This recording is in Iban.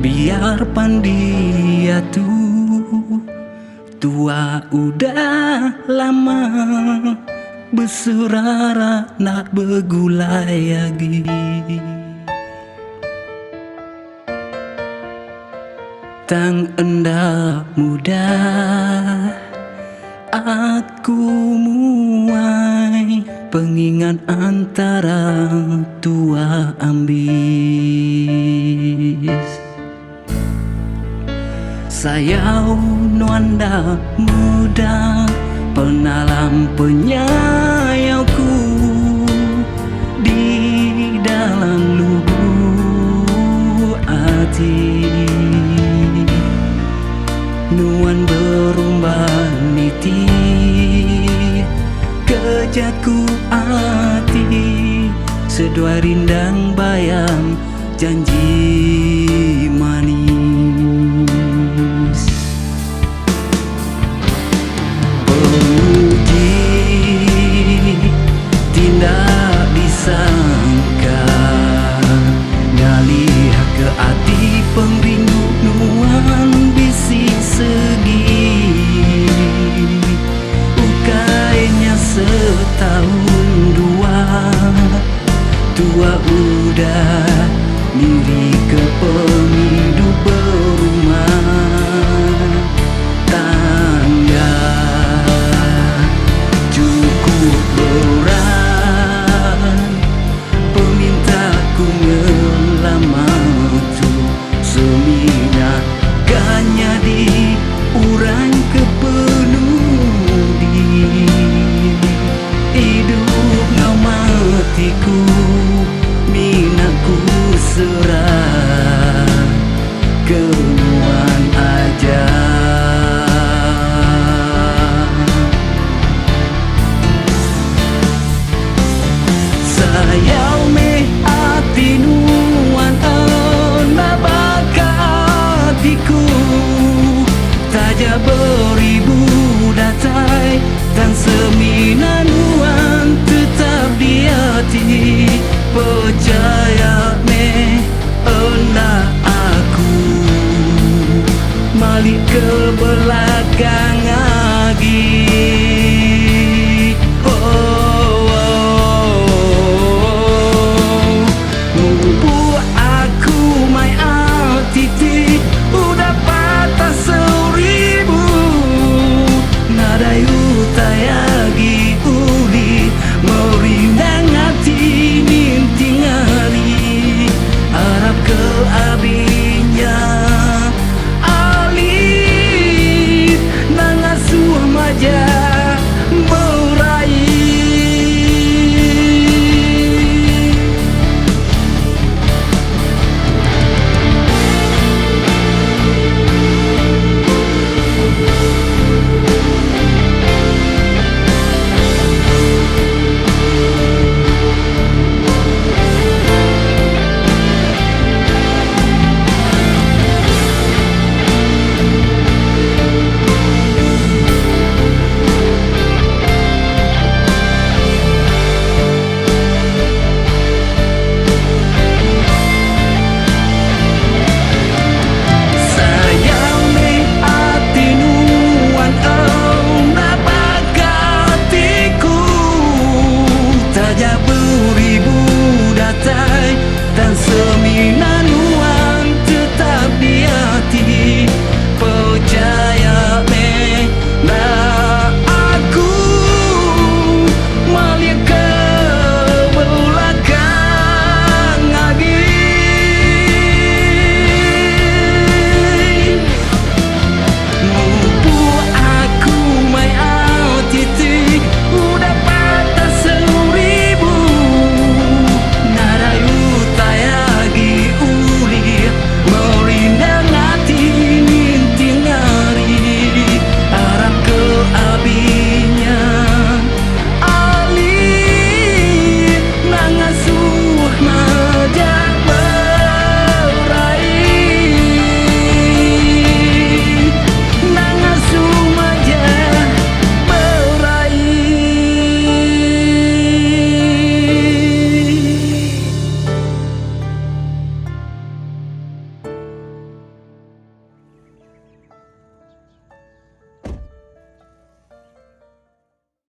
Biar pan diatu tua udah lama beserara enda begulai agi. Tang enda mudah aku muai pengingat antara tua ambis. Sayau nuan enda mudah penalam penyayau ku di dalam lubuk ati. Nuan berumban niti ke jaku ati seduai rindang bayam janji manis. Penguji tindak disangka ngalih ke ati pengrindu nuan bisi segi ukai nya setaun dua tua udah niri ke.